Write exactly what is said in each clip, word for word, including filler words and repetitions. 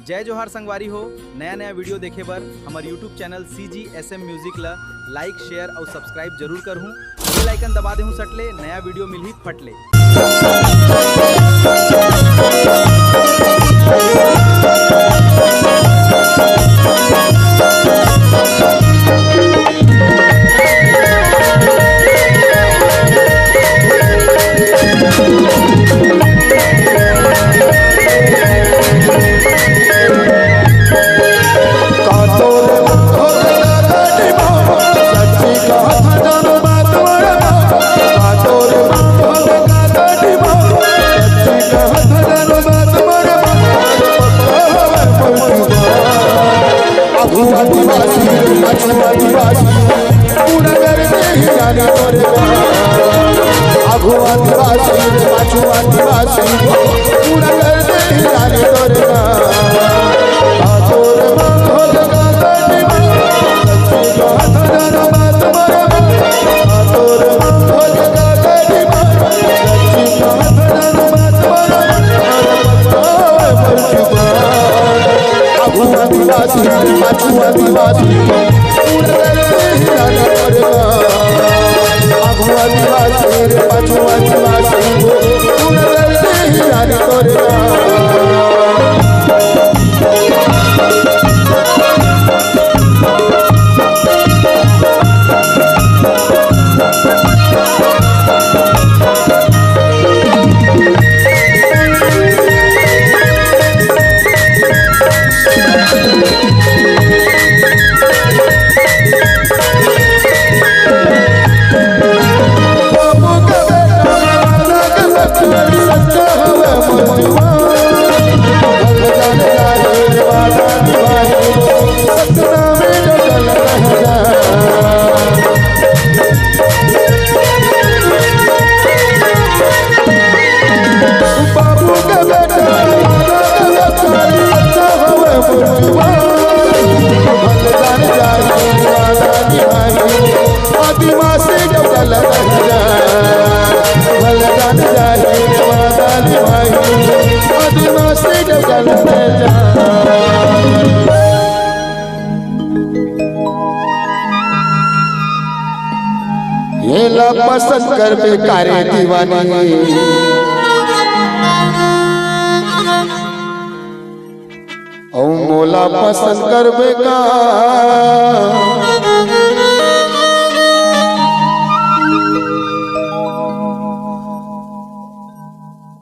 जय जोहार संगवारी हो, नया नया वीडियो देखे बर हमर YouTube channel C G S M Music ला like, share अउ subscribe जरूर करहूँ। Bell icon दबा देहूँ सटले, नया वीडियो मिलही फटले। ये ला पसंद करबे कारे दीवानी, अउ मोला पसंद करबे का?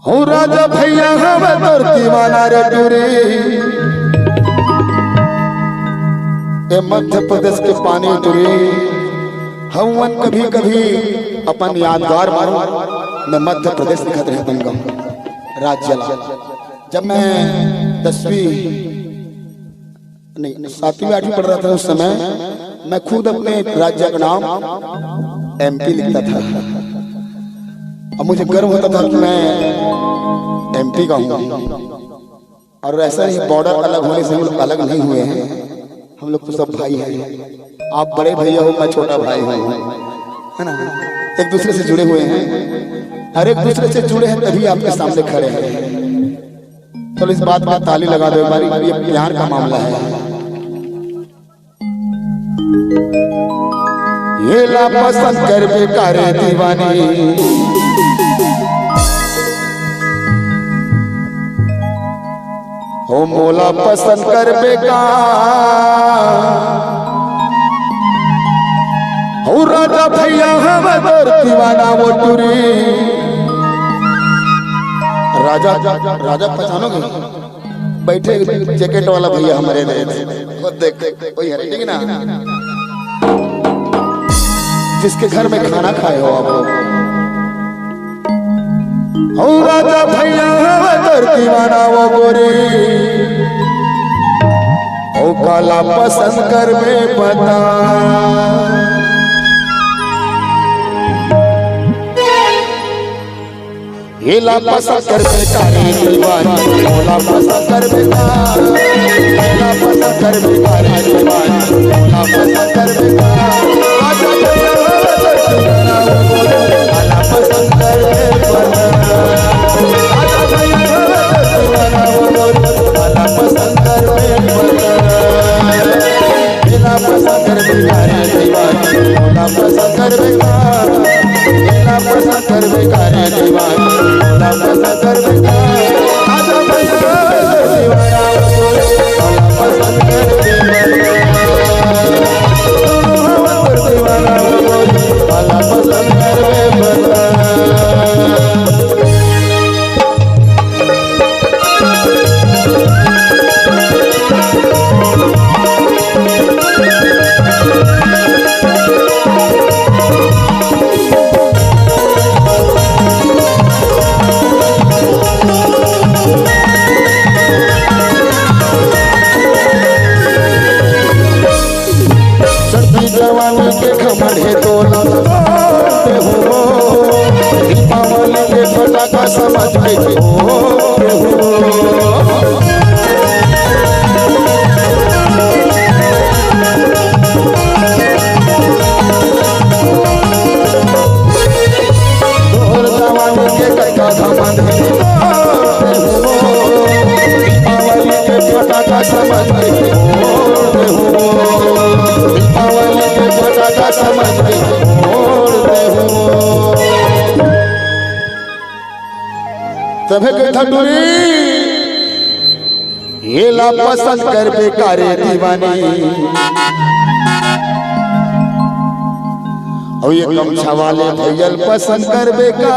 हो राजा भैया हवे तोर दीवाना रे टूरी। ए मध्य प्रदेश के पानी टूरी, हमन कभी कभी अपन यादगार मारो मैं मध्य प्रदेश दिखत रहे अपन गाँव राज्य ला। जब मैं दसवीं नहीं, सातवीं आठवीं पढ़ रहा था उस समय, मैं खुद अपने राज्य का नाम M P लिखता था। अब मुझे गर्व होता था कि मैं M P का हूँ। और ऐसा ही बॉर्डर अलग होने से हम लोग अलग नहीं हुए हैं, हम लोग तो सब भाई हैं। आप बड़े भैया हो, मैं छोटा भाई हूँ, है ना? एक दूसरे से जुड़े हुए हैं और एक दूसरे से जुड़े हैं तभी आपके सामने खड़े हैं। चलो इस बात पर ताली लगा दो एक बार, ये प्यार का मामला है। ये ला पसंद करबे कारे दीवानी, हो मोला पसंद करबे का? हो राजा भैया हवे तोर दीवाना वो टूरी। राजा, राजा पहचानोगे? बैठे जैकेट वाला भैया हमारे दे, वो देख, वही है, ठीक ना? जिसके घर में खाना खाए हो आप लोग। हो राजा भैया हवे तोर दीवाना वो गोरी, हो काला पसंद करबे बता। ये ला पसंद करबे कारे दीवानी, मोला पसंद करबे का? ये ला पसंद करबे कारे दीवानी, मोला पसंद करबे का? आजा भैया, आजा भैया, आजा पसंद करबे बता। आजा भैया, आजा भैया, आजा पसंद करबे टुरी, एला पसंद करबे का रे दीवानी? अउ ये गमछा वाले भैया ल पसंद करबे का?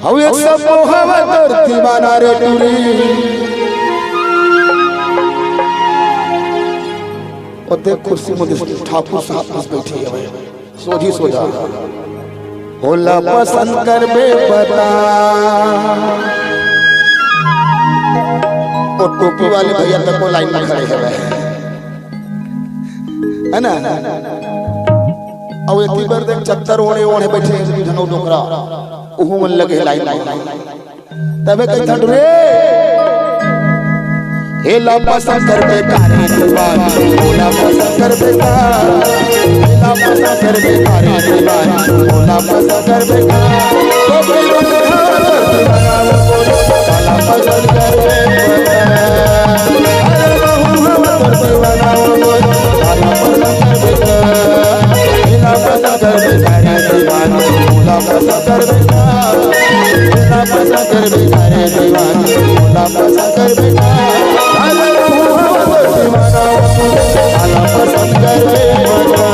अउ ये सब हवा तोर दीवाना रे टुरी। अउ देख कुर्सी में ठाकुर साहब बस बैठे हवय। सोझी सोझा। ओला पसंद करबे बता। ओ टोपी वाले भैया तको लाइन में खड़े हवय। है ना? अउ एती बर देख चद्दर ओढ़े ओढ़े बैठे हे दू झन अउ डोकरा। उहू मन लगे लाइन में। तभे कहिथन रे, एला पसंद करबे का रे दीवान, ओला पसंद करबे का, एला पसंद करबे का रे दीवान, ओला पसंद करबे का। तो फिर ओला पसंद करबे का। अरे बहू, हम तो दीवाना हो, ओला पसंद करबे का, एला पसंद करबे का रे दीवान, ओला पसंद करबे का। एला पसंद करबे का रे दीवान, ओला पसंद करबे का। अरे बहू, हम तो दीवाना हो, ओला पसंद करबे का।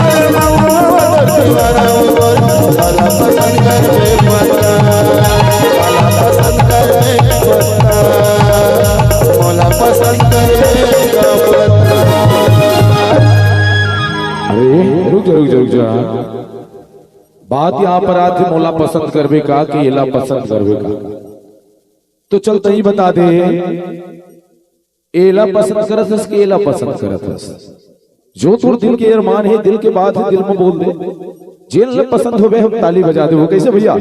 अरे बहू, हम तो दीवाना हो, ओला पसंद करबे का। ओला पसंद करबे का। ओला पसंद करबे का। अरे, रुक जा, रुक जा, रुक जा। बात यहाँ पर आथे, मोला पसंद करबे का कि एला पसंद करबे का? तो चल, तही बता दे, एला पसंद करत हस कि एला पसंद करत हस? जो तोर दिल के अरमान हे, दिल के बात हे, दिल में बोल दे। जेन ला पसंद होबे, हम ताली बजा देबो। कैसे भैया?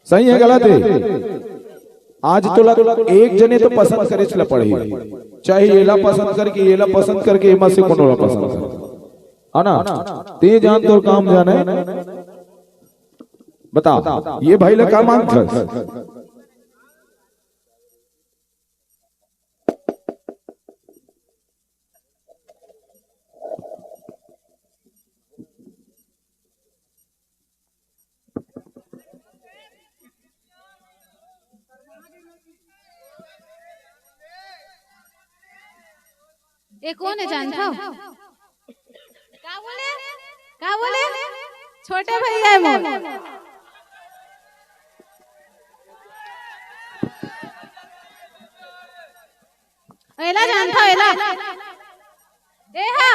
सही हे, गलत हे? आज तोला एक जने तो पसंद करेच ला पड़ही, चाहे एला पसंद करके, एला पसंद करके, एमा से कोनो ला पसंद कर, है ना? ते जान तोर काम जाने। बता, ये भाई ला का मांगथस? ए कोन हे जानथव? का बोले? का बोले? छोटे भैया हे मोर। एला जानथव एला? ए हा।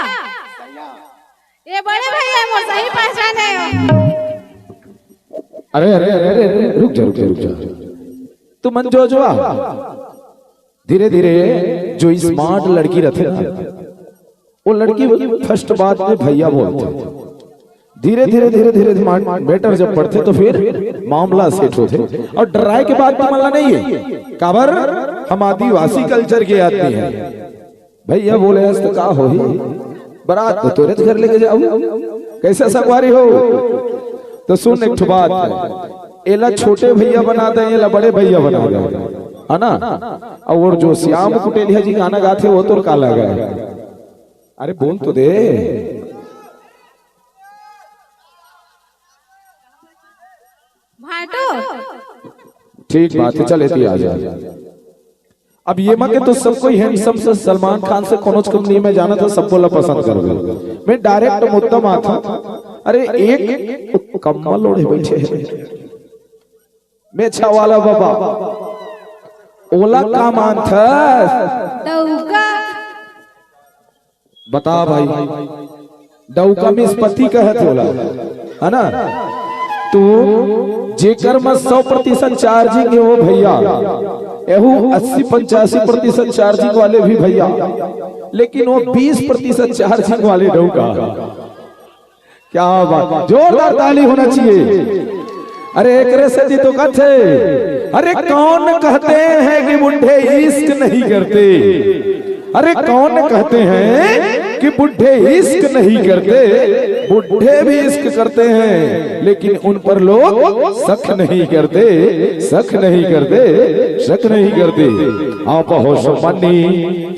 ए बड़े भैया हे मोर, सही पहचाने हो। अरे, अरे, अरे, अरे, अरे, रुक जा, रुक जा, रुक जा। तू मन जो, जो आ। धीरे-धीरे जो smart लड़की रथे ना, वो लड़की first बात में भैया बोलथे। धीरे-धीरे, धीरे-धीरे मा-, matter जब बढ़थे तो फिर मामला set होथे। अउ डराय के बात तुमन ला नइ हे, काबर हम आदिवासी culture के आदमी हन। भैया बोले हस त का होही, बरात तो तोरेच घर लेके जाहूं, कैसे संगवारी हो? तो सुन एक ठो बात, एला छोटे भैया बना दे, एला बड़े भैया बना दे, है ना? अउ वो जो श्याम कुटेलिया जी गाना गाथे, वो तोर का लगा हे? अरे बोल तो दे। भाटो। ठीक बात हे, चल एती आ जा। अब ये मा के तो सब कोई handsome से सलमान खान से कोनोच कम नहीं, मैं जानत हंव सबो ला पसंद करबे। मैं direct मुद्दा मा आथंव। अरे एक कम्बल ओढ़े बैठे हे। मेछा वाला बाबा, ओला का मानथस? डउका। बता भाई, डउका means पति कहत हे ओला, है ना? तो जेकर म सौ प्रतिशत charging हे वो भैया, एहू अस्सी पचासी प्रतिशत charging वाले भी भैया, लेकिन वो बीस प्रतिशत charging वाले डउका। क्या बात, जोरदार ताली होना चाहिए। अरे एकरे सेती तो कहथे, अरे कौन कहते हैं कि बुढ़े इश्क नहीं करते, अरे कौन कहते हैं कि बुढ़े इश्क नहीं करते, बुढ़े भी इश्क करते हैं, लेकिन उन पर लोग शक नहीं करते, शक नहीं करते, शक नहीं करते। आप हो सम्मानी